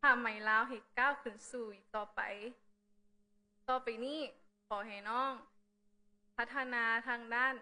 ຜ້າໄໝລາວໃຫ້ກ້າວຂຶ້ນສູ່ອີກຕໍ່ໄປ. ຕໍ່ໄປນີ້ ຂໍໃຫ້ນ້ອງພັດທະນາທາງດ້ານ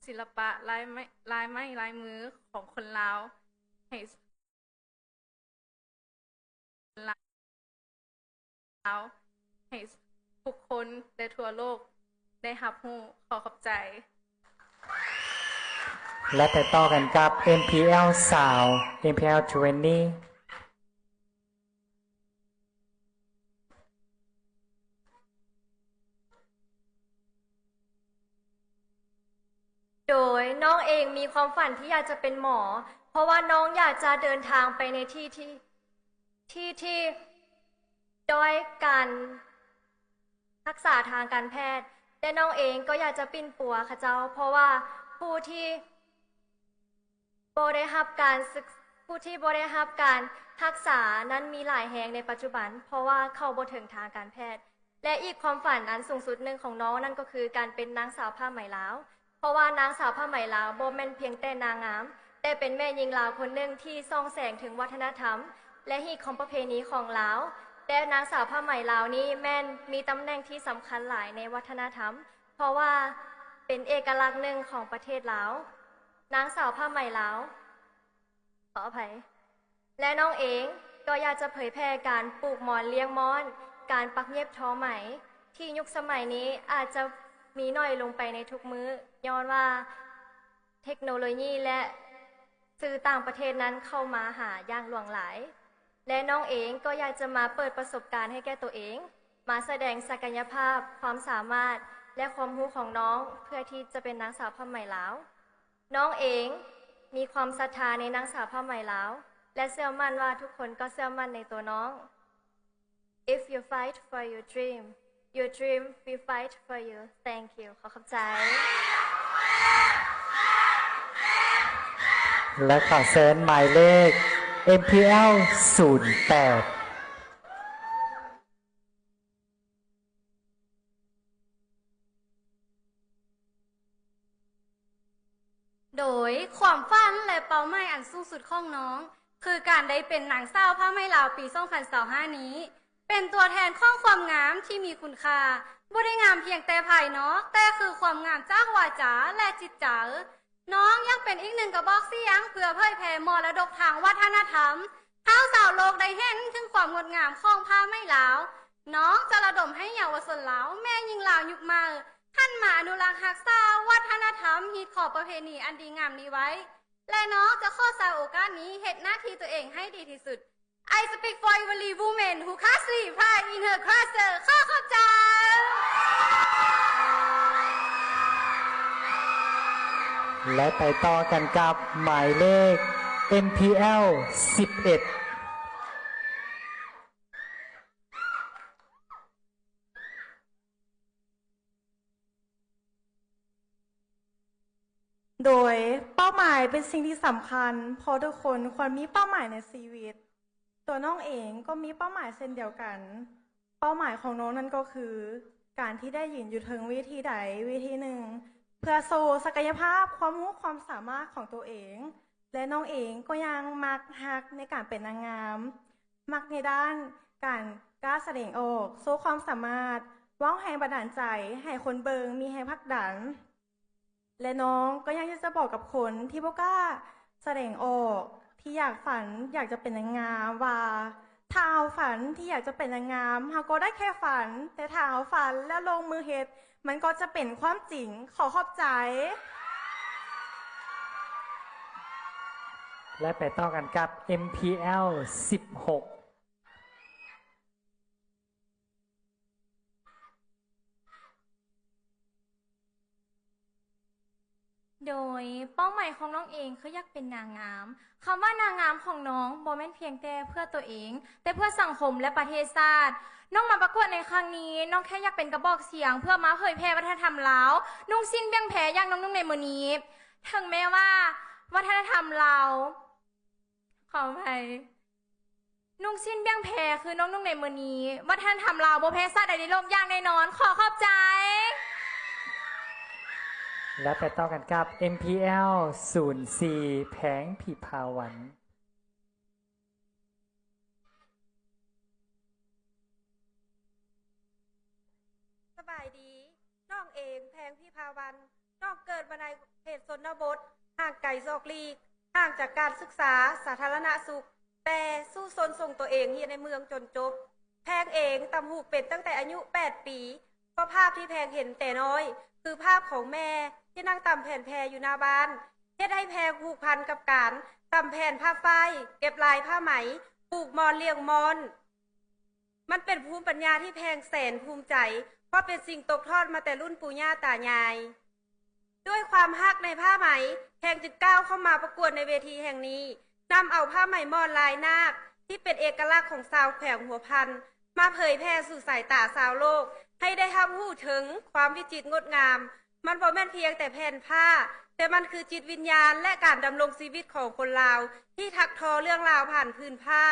ສິລະປະລາຍໄມ້ ລາຍໄມ້ລາຍມືຂອງຄົນລາວໃຫ້ ລາວໃຫ້ທຸກຄົນ ແລະ ທົ່ວໂລກໄດ້ຮັບຮູ້. ຂໍຂອບໃຈ. ແລະ ໄປຕໍ່ກັນກັບ ເອັມພີແອລຊາວ ເອັມພີແອລທວເວັນຕີ. ໂດຍນ້ອງເອງມີຄວາມຝັນທີ່ຢາກຈະເປັນໝໍ ເພາະວ່ານ້ອງຢາກຈະເດີນທາງໄປໃນທີ່ທີ່ ທີ່ທີ່ດ້ອຍການຮັກສາທາງການແພດ ແລະ ນ້ອງເອງກໍຢາກຈະປິ່ນປົວເຂົາເຈົ້າ ເພາະວ່າຜູ້ທີ່ ບໍ່ໄດ້ຮັບການສຶກ ຜູ້ທີ່ບໍ່ໄດ້ຮັບການຮັກສານັ້ນມີຫຼາຍແຮງໃນປັດຈຸບັນ ເພາະວ່າເຂົ້າບໍ່ເຖິງທາງການແພດ ແລະ ອີກຄວາມຝັນອັນສູງສຸດໜຶ່ງຂອງນ້ອງນັ້ນກໍຄືການເປັນນາງສາວຜ້າໄໝລາວ ເພາະວ່ານາງສາວຜ້າໄໝລາວບໍ່ແມ່ນພຽງແຕ່ນາງງາມ, ແຕ່ເປັນແມ່ຍິງລາວຄົນໜຶ່ງທີ່ສ່ອງແສງເຖິງວັດທະນະທຳ ແລະ ຮີດຄອງປະເພນີຂອງລາວ ແລະ ນາງສາວຜ້າໄໝລາວນີ້ແມ່ນມີຕຳແໜ່ງທີ່ສຳຄັນຫຼາຍໃນວັດທະນະທຳ ເພາະວ່າເປັນເອກະລັກໜຶ່ງຂອງປະເທດລາວ. ນາງສາວຜ້າໄໝລາວ ຂໍອະໄພ ແລະ ນ້ອງເອງກໍຢາກຈະເຜີຍແຜ່ການປູກໝອນລ້ຽງມ້ອນ, ການປັກເຢັບທໍໄໝ ທີ່ຍຸກສະໄໝນີ້ອາດຈະມີໜ້ອຍລົງໄປໃນທຸກມື້ ຍ້ອນວ່າເທັກໂນໂລຢີ ແລະ ສື່ຕ່າງປະເທດນັ້ນເຂົ້າມາຫາຢ່າງຫຼວງຫຼາຍ. ແລະ ນ້ອງເອງກໍຢາກຈະມາເປີດປະສົບການໃຫ້ແກ່ໂຕເອງ, ມາສະແດງສັກກະຍະພາບ, ຄວາມສາມາດ ແລະ ຄວາມຮູ້ຂອງນ້ອງ ເພື່ອທີ່ຈະເປັນນາງສາວຜ້າໄໝລາວ. ນ້ອງເອງມີຄວາມສັດທາໃນນາງສາວຜ້າໄໝລາວ ແລະ ເຊື່ອໝັ້ນວ່າທຸກຄົນກໍເຊື່ອໝັ້ນໃນໂຕນ້ອງ. If you fight for your dream, your dream will fight for you. Thank you. ຂໍຂອບໃຈ. ແລະ ຂໍເຊີນໝາຍເລກ ເອັມພີແອລ ສູນແປດ. ໂດຍຄວາມຝັນ ແລະ ເປົ້າໝາຍອັນສູງສຸດຂອງນ້ອງ ຄືການໄດ້ເປັນນາງສາວຜ້າໄໝລາວປີສອງພັນຊາວຫ້ານີ້ ເປັນຕົວແທນຂອງຄວາມງາມທີ່ມີຄຸນຄ່າ, ບໍ່ໄດ້ງາມພຽງແຕ່ພາຍນອກ, ແຕ່ຄືຄວາມງາມຈາກວາຈາ ແລະ ຈິດໃຈ. ນ້ອງຍັງເປັນອີກໜຶ່ງກະບອກສຽງເພື່ອເຜີຍແຜ່ມໍລະດົກທາງວັດທະນະທຳ ໃຫ້ຊາວໂລກໄດ້ເຫັນເຖິງຄວາມງົດງາມຂອງຜ້າໄໝລາວ. ນ້ອງຈະລະດົມໃຫ້ເຍົາວະຊົນລາວ, ແມ່ຍິງລາວຍຸກໃໝ່ ຫັນມາອະນຸລັກຮັກສາວັດທະນະທຳ, ຮີດຄອງປະເພນີອັນດີງາມນີ້ໄວ້ ແລະ ນ້ອງຈະຂໍໃຊ້ໂອກາດນີ້ເຮັດໜ້າທີ່ຕົວເອງໃຫ້ດີທີ່ສຸດ. I speak for every woman who cast the pride in her culture. ຂໍຂອບໃຈ. ແລະ ໄປຕໍ່ກັນກັບໝາຍເລກ ເອັມພີແອລ ສິບເອັດ. ໂດຍເປົ້າໝາຍເປັນສິ່ງທີ່ສຳຄັນ ເພາະທຸກຄົນຄວນມີເປົ້າໝາຍໃນຊີວິດ. ຕົວນ້ອງເອງກໍມີເປົ້າໝາຍເຊັ່ນດຽວກັນ. ເປົ້າໝາຍຂອງນ້ອງນັ້ນກໍຄື ການທີ່ໄດ້ຢືນຢູ່ເທິງເວທີໃດເວທີໜຶ່ງ ເພື່ອໂຊສັກກະຍະພາບຄວາມຮູ້ຄວາມສາມາດຂອງຕົວເອງ ແລະ ນ້ອງເອງກໍຍັງມັກຮັກໃນການເປັນນາງງາມ, ມັກໃນດ້ານການກ້າສະແດງອອກ, ໂຊຄວາມສາມາດ, ເວົ້າແຮງບັນດານໃຈໃຫ້ຄົນເບິ່ງມີແຮງຜັກດັນ. ແລະ ນ້ອງກໍຍັງຢາກຈະບອກກັບຄົນທີ່ບໍ່ກ້າສະແດງອອກ, ທີ່ຢາກຝັນຢາກຈະເປັນນາງງາມວ່າ ຖ້າເຮົາຝັນທີ່ຢາກຈະເປັນນາງງາມ, ເຮົາກໍໄດ້ແຄ່ຝັນ, ແຕ່ຖ້າເຮົາຝັນແລ້ວລົງມືເຮັດ, ມັນກໍຈະເປັນຄວາມຈິງ. ຂໍຂອບໃຈ. ແລະ ໄປຕໍ່ກັນກັບ ເອັມພີແອລ ສິບຫົກ. ໂດຍເປົ້າໝາຍຂອງນ້ອງເອງຄືຢາກເປັນນາງງາມ. ຄຳວ່ານາງງາມຂອງນ້ອງບໍ່ແມ່ນພຽງແຕ່ເພື່ອຕົວເອງ, ແຕ່ເພື່ອສັງຄົມ ແລະ ປະເທດຊາດ. ນ້ອງມາປະກວດໃນຄັ້ງນີ້, ນ້ອງແຄ່ຢາກເປັນກະບອກສຽງເພື່ອມາເຜີຍແຜ່ວັດທະນະທຳລາວ, ນຸ່ງສິ້ນບ່ຽງແພຢ່າງນ້ອງນຸ່ງໃນມື້ນີ້. ເຖິງແມ່ວ່າວັດທະນະທຳລາວ ຂໍອະໄພ, ນຸ່ງສິ້ນບ່ຽງແພຄືນ້ອງນຸ່ງໃນມື້ນີ້, ວັດທະນະທຳລາວບໍ່ແພ້ຊາດໃດໃນໂລກຢ່າງແນ່ນອນ. ຂໍຂອບໃຈ. ແລະ ໄປຕໍ່ກັນກັບ ເອັມພີແອລ ສູນສີ່ ແພງ ພິພາວັນ. ດີ. ນ້ອງເອງ ແພງ ພິພາວັນ, ນ້ອງເກີດມາໃນເຂດຊົນນະບົດ, ຫ່າງໄກສອກຫຼີກ, ຫ່າງຈາກການສຶກສາສາທາລະນະສຸກ, ແຕ່ສູ້ຊົນສົ່ງຕົວເອງຮຽນໃນເມືອງຈົນຈົບ. ແພງເອງຕຳຫູກເປັນຕັ້ງແຕ່ອາຍຸແປດປີ, ເພາະພາບທີ່ແພງເຫັນແຕ່ນ້ອຍ ຄືພາບຂອງແມ່ທີ່ນັ່ງຕຳແຜ່ນແພຢູ່ໜ້າບ້ານ, ເຮັດໃຫ້ແພງຜູກພັນກັບການຕຳແຜ່ນຜ້າຝ້າຍ, ເກັບລາຍຜ້າໄໝ, ຜູກໝອນລ້ຽງມ້ອນ. ມັນເປັນພູມປັນຍາທີ່ແພງແສນພູມໃຈ, ເພາະເປັນສິ່ງຕົກທອດມາແຕ່ລຸ້ນປູ່ຍ່າຕາຍາຍ. ດ້ວຍຄວາມຮັກໃນຜ້າໄໝ, ແພງຈຶ່ງກ້າວເຂົ້າມາປະກວດໃນເວທີແຫ່ງນີ້, ນຳເອົາຜ້າໄໝໝອນລາຍນາກທີ່ເປັນເອກະລັກຂອງຊາວແຂວງຫົວພັນ ມາເຜີຍແຜ່ສູ່ສາຍຕາຊາວໂລກ ໃຫ້ໄດ້ຮັບຮູ້ເຖິງຄວາມວິຈິດງົດງາມ. ມັນບໍ່ແມ່ນພຽງແຕ່ແຜ່ນຜ້າ, ແຕ່ມັນຄືຈິດວິນຍານ ແລະ ການດຳລົງຊີວິດຂອງຄົນລາວທີ່ຖັກທໍເລື່ອງລາວຜ່ານພື້ນຜ້າ.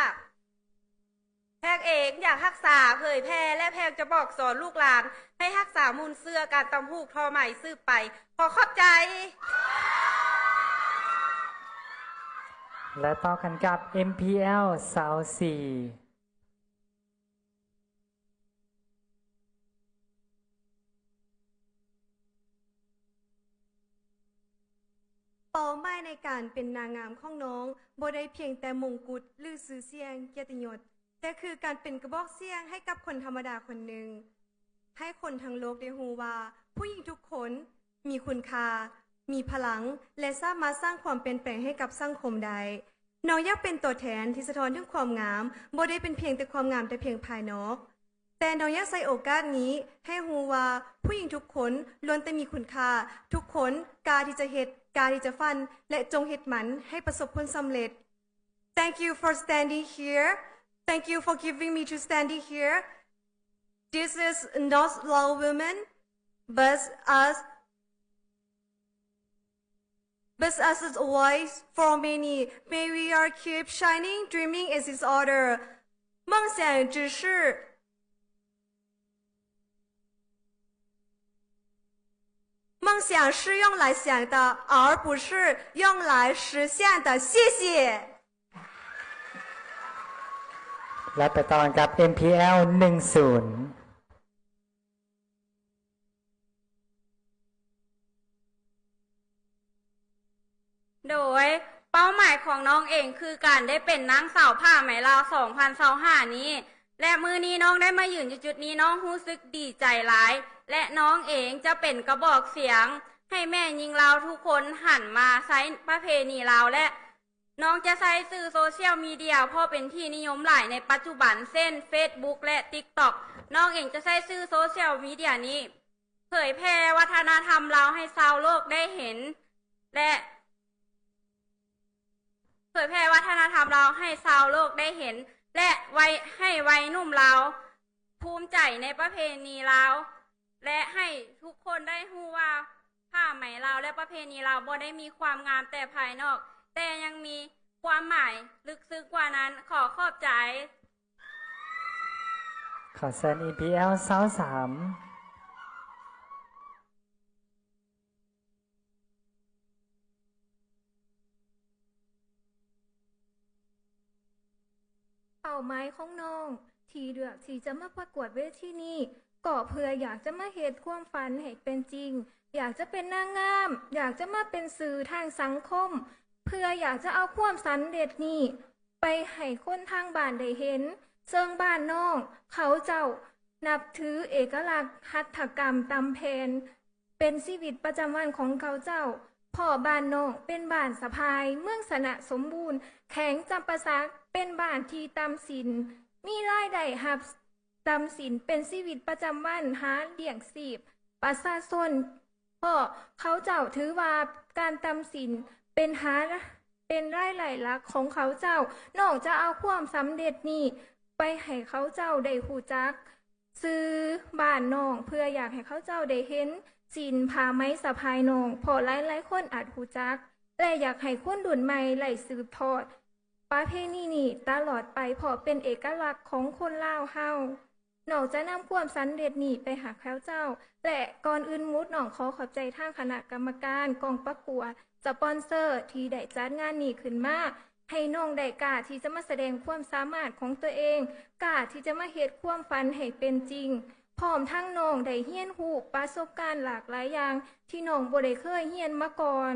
ແພງເອງຢາກຮັກສາ, ເຜີຍແຜ່ ແລະ ແພງຈະບອກສອນລູກຫຼານໃຫ້ຮັກສາມູນເຊື້ອການຕຳຫູກທໍໄໝສືບໄປ. ຂໍຂອບໃຈ. ແລະ ຕໍ່ກັນກັບ ເອັມພີແອລ ຊາວສີ່. ເປົ້າໝາຍໃນການເປັນນາງງາມຂອງນ້ອງບໍ່ໄດ້ພຽງແຕ່ມົງກຸດ ຫຼື ຊື່ສຽງກຽດຕິຍົດ, ແຕ່ຄືການເປັນກະບອກສຽງໃຫ້ກັບຄົນທຳມະດາຄົນໜຶ່ງ, ໃຫ້ຄົນທັງໂລກໄດ້ຮູ້ວ່າຜູ້ຍິງທຸກຄົນມີຄຸນຄ່າ, ມີພະລັງ ແລະ ສາມາດສ້າງຄວາມປ່ຽນແປງໃຫ້ກັບສັງຄົມໄດ້. ນ້ອງຢາກເປັນຕົວແທນທີ່ສະທ້ອນເຖິງຄວາມງາມ, ບໍ່ໄດ້ເປັນພຽງແຕ່ຄວາມງາມແຕ່ພຽງພາຍນອກ, ແຕ່ນ້ອງຢາກໃຊ້ໂອກາດນີ້ໃຫ້ຮູ້ວ່າຜູ້ຍິງທຸກຄົນລ້ວນແຕ່ມີຄຸນຄ່າ, ທຸກຄົນກ້າທີ່ຈະເຮັດ, ກ້າທີ່ຈະຝັນ ແລະ ຈົ່ງເຮັດມັນໃຫ້ປະສົບຜົນສຳເລັດ. Thank you for standing here. Thank you for giving me to standing here. This is not Lao women, but as, but as a voice for many. May we all keep shining, dreaming as each other. 梦想只是 梦想是用来想的，而不是用来实现的。谢谢。 ແລະ ໄປຕໍ່ກັນກັບ ເອັມພີແອລ ໜຶ່ງສູນ. ໂດຍເປົ້າໝາຍຂອງນ້ອງເອງຄືການໄດ້ເປັນນາງສາວຜ້າໄໝລາວສອງພັນຊາວຫ້ານີ້ ແລະ ມື້ນີ້ນ້ອງໄດ້ມາຢືນຢູ່ຈຸດນີ້ ນ້ອງຮູ້ສຶກດີໃຈຫຼາຍ ແລະ ນ້ອງເອງຈະເປັນກະບອກສຽງໃຫ້ແມ່ຍິງລາວທຸກຄົນຫັນມາໃຊ້ປະເພນີລາວ ແລະ ນ້ອງຈະໃຊ້ສື່ໂຊຊຽວມີເດຍ ເພາະເປັນທີ່ນິຍົມຫຼາຍໃນປັດຈຸບັນ ເຊັ່ນ ເຟສບຸກ ແລະ ຕິກຕັອກ. ນ້ອງເອງຈະໃຊ້ສື່ໂຊຊຽວມີເດຍນີ້ ເຜີຍແຜ່ວັດທະນະທຳລາວໃຫ້ຊາວໂລກໄດ້ເຫັນ ແລະ ເຜີຍແຜ່ວັດທະນະທຳລາວໃຫ້ຊາວໂລກໄດ້ເຫັນ ແລະ ໄວ້ ໃຫ້ໄວໜຸ່ມລາວພູມໃຈໃນປະເພນີລາວ ແລະ ໃຫ້ທຸກຄົນໄດ້ຮູ້ວ່າຜ້າໄໝລາວ ແລະ ປະເພນີລາວບໍ່ໄດ້ມີຄວາມງາມແຕ່ພາຍນອກ, ແຕ່ຍັງມີຄວາມໝາຍເລິກເຊິ່ງກວ່ານັ້ນ. ຂໍຂອບໃຈ. ຂໍເຊີນ ເອັມພີແອລ ຊາວສາມ. ເປົ້າໝາຍຂອງນ້ອງທີ່ເລືອກທີ່ຈະມາປະກວດເວທີນີ້ ກໍເພື່ອຢາກຈະມາເຮັດຄວາມຝັນໃຫ້ເປັນຈິງ, ຢາກຈະເປັນນາງງາມ, ຢາກຈະມາເປັນສື່ທາງສັງຄົມ, ເພື່ອຢາກຈະເອົາຄວາມສຳເລັດນີ້ ໄປໃຫ້ຄົນທາງບ້ານໄດ້ເຫັນ, ເຊິ່ງບ້ານນ້ອງເຂົາເຈົ້ານັບຖືເອກະລັກຫັດຖະກຳຕຳແຜ່ນເປັນຊີວິດປະຈຳວັນຂອງເຂົາເຈົ້າ, ເພາະບ້ານນ້ອງເປັນບ້ານສະພາຍ ເມືອງຊະນະສົມບູນ ແຂວງຈຳປາສັກ, ເປັນບ້ານທີ່ຕຳສິນ ມີລາຍໄດ້ຮັບ ຕຳສິນເປັນຊີວິດປະຈຳວັນ ຫາລ້ຽງຊີບປະຊາຊົນ, ເພາະເຂົາເຈົ້າຖືວ່າການຕຳສິນເປັນຫາ ເປັນລາຍໄດ້ຫຼັກຂອງເຂົາເຈົ້າ. ນ້ອງຈະເອົາຄວາມສຳເລັດນີ້ໄປໃຫ້ເຂົາເຈົ້າໄດ້ຮູ້ຈັກຊື່ບ້ານນ້ອງ, ເພື່ອຢາກໃຫ້ເຂົາເຈົ້າໄດ້ເຫັນສິ້ນຜ້າໄໝສະພາຍນ້ອງ, ເພາະຫຼາຍໆຄົນອາດຮູ້ຈັກ ແລະ ຢາກໃຫ້ຄົນລຸ້ນໃໝ່ໄດ້ສືບທອດ ປະເພນີນີ້ຕະຫຼອດໄປ, ເພາະເປັນເອກະລັກຂອງຄົນລາວເຮົາ. ນ້ອງຈະນຳຄວາມສຳເລັດນີ້ໄປໃຫ້ເຂົາເຈົ້າ, ແລະ ກ່ອນອື່ນໝົດ ນ້ອງຂໍຂອບໃຈທາງຄະນະກຳມະການກອງປະກວດ, ສະປອນເຊີ ທີ່ໄດ້ຈັດງານນີ້ຂຶ້ນມາ, ໃຫ້ນ້ອງໄດ້ກ້າທີ່ຈະມາສະແດງຄວາມສາມາດຂອງຕົວເອງ, ກ້າທີ່ຈະມາເຮັດຄວາມຝັນໃຫ້ເປັນຈິງ. ພ້ອມທັງນ້ອງໄດ້ຮຽນຮູ້ປະສົບການຫຼາກຫຼາຍຢ່າງທີ່ນ້ອງບໍ່ໄດ້ເຄີຍຮຽນມາກ່ອນ.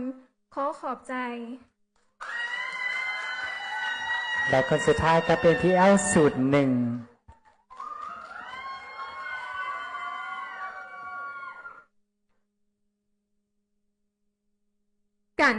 ຂໍຂອບໃຈ. ແລະຄົນສຸດທ້າຍກໍເປັນ ພີແອລ ສູນໜຶ່ງ. ການ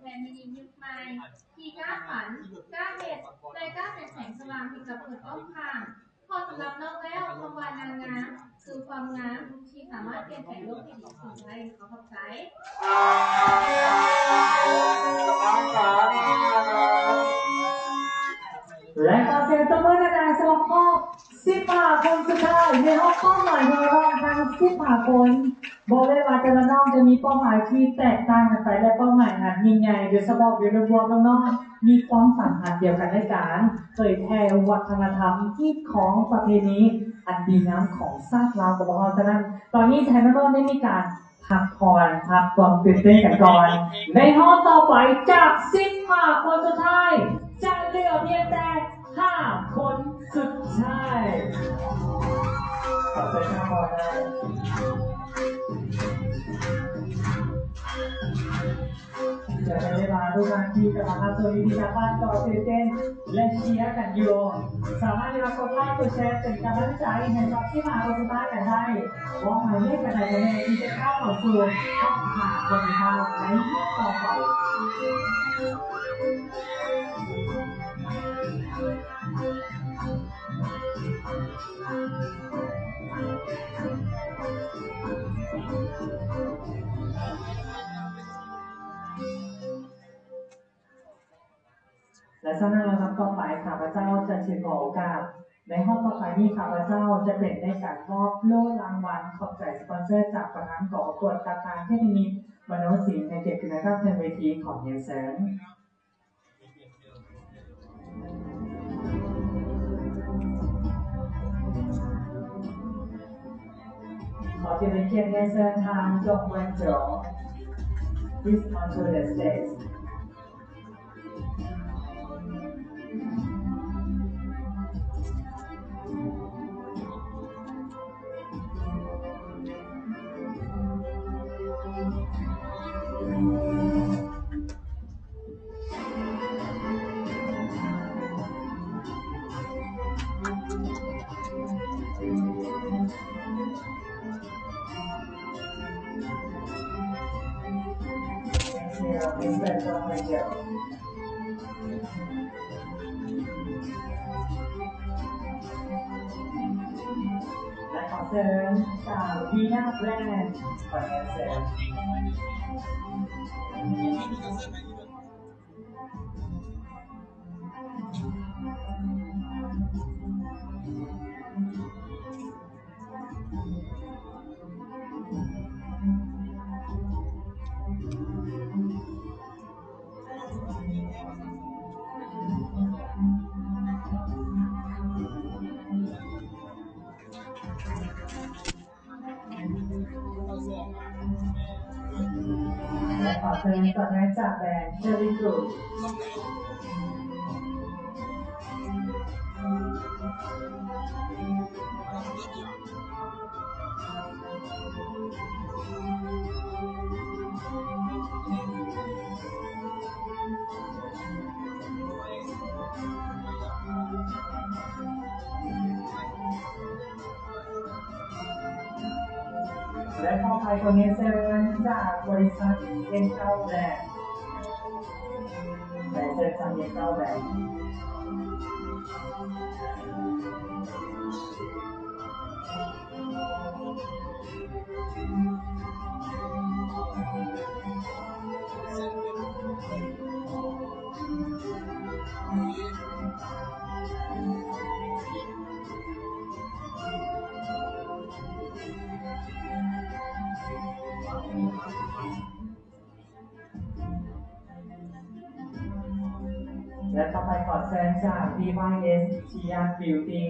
ແບບມິນິຍຸກໃໝ່ ທີ່ກ້າຝັນ, ກ້າເຮັດ ແລະ ກ້າເປັນແສງສະຫວ່າງໃຫ້ກັບຄົນອ້ອມຂ້າງ. ເພາະສຳລັບນ້ອງແລ້ວ, ຄຳວ່ານາງງາມ ຄືຄວາມງາມທີ່ສາມາດປ່ຽນແປງໂລກໃຫ້ດີຂຶ້ນໄດ້. ຂໍຂອບໃຈ. ແລະ ຂໍສຽງຕົບມືດັງໆ ສຳລັບຮອບສິບຫ້າຄົນສຸດທ້າຍໃນຮອບເປົ້າໝາຍຂອງເຮົາທັງສິບຫ້າຄົນ. ບອກເລີຍວ່າແຕ່ລະນ້ອງຈະມີເປົ້າໝາຍທີ່ແຕກຕ່າງກັນໄປ ແລະ ເປົ້າໝາຍອັນຍິ່ງໃຫຍ່, ໂດຍສະເພາະຢູ່ໃນພວກນ້ອງໆ ມີຄວາມຝັນອັນດຽວກັນໃນການເຜີຍແຜ່ວັດທະນະທຳ, ຮີດຄອງ, ປະເພນີອັນດີງາມຂອງຊາດລາວຂອງພວກເຮົາ. ສະນັ້ນ ຕອນນີ້ຈະໃຫ້ນ້ອງໆ ໄດ້ມີການ ພັກຜ່ອນ ພັກຄວາມຕື່ນເຕັ້ນກັນກ່ອນ. ໃນຮອບຕໍ່ໄປຈາກສິບຫ້າຄົນສຸດທ້າຍ ຈະເລືອກພຽງແຕ່ຫ້າຄົນສຸດທ້າຍ. ຂໍເຊີນທ່ານບອນນະ. ຈະໃຫ້ເວລາທຸກທ່ານທີ່ຈະມາຮັບຊົມພິທີກຳມະກອນຕື່ນເຕັ້ນ ແລະ ເຊຍກັນຢູ່ ສາມາດທີ່ມາກົດໄລກົດແຊເປັນກຳລັງໃຈໃຫ້ກັບທີມງານເຮົາໄດ້. ວາງໝາຍເລກກັນໄດ້ແນ່ທີ່ຈະກ້າວເຂົ້າສູ່ຮອບຫ້າຄົນສຸດທ້າຍໃນຮອບຕໍ່ໄປ. ແລະ ສະນັ້ນລຳດັບຕໍ່ໄປ ຂ້າພະເຈົ້າຈະຖືຂໍໂອກາດ ໃນຮອບຕໍ່ໄປນີ້ ຂ້າພະເຈົ້າຈະເປັນໃນການມອບໂລ່ລາງວັນຂອບໃຈສະປອນເຊີຈາກປະທານກອງປະກວດ ທ່ານ ເທບນິມິດ ມະໂນສິງ ໃຫ້ກຽດຂຶ້ນມາຮັບເທິງເວທີ ຂໍຮຽນເຊີນ. ຂໍກຽດຮຽນເຊີນທ່ານ ຈົງ ວັນໂຈ Please come to the stage. ແລະ ຂໍເຊີນ ສາວ ວີນາ ແບຣນ ຂໍຮຽນເຊີນ. ແລະ ຂໍເຊີນຕົວແທນຈາກແບຣນ Cherry Group. ແລະ ຂໍໃຫ້ຕົວແທນຈາກບໍລິສັດ ເອັມ ເກົ້າ ແບຣນ ແລະ ເຊີນຈາກ ເອັມ ເກົ້າ ແບຣນ. ຂໍ ແລະ ຕໍ່ໄປຂໍເຊີນຈາກ D Y S Tian Beauty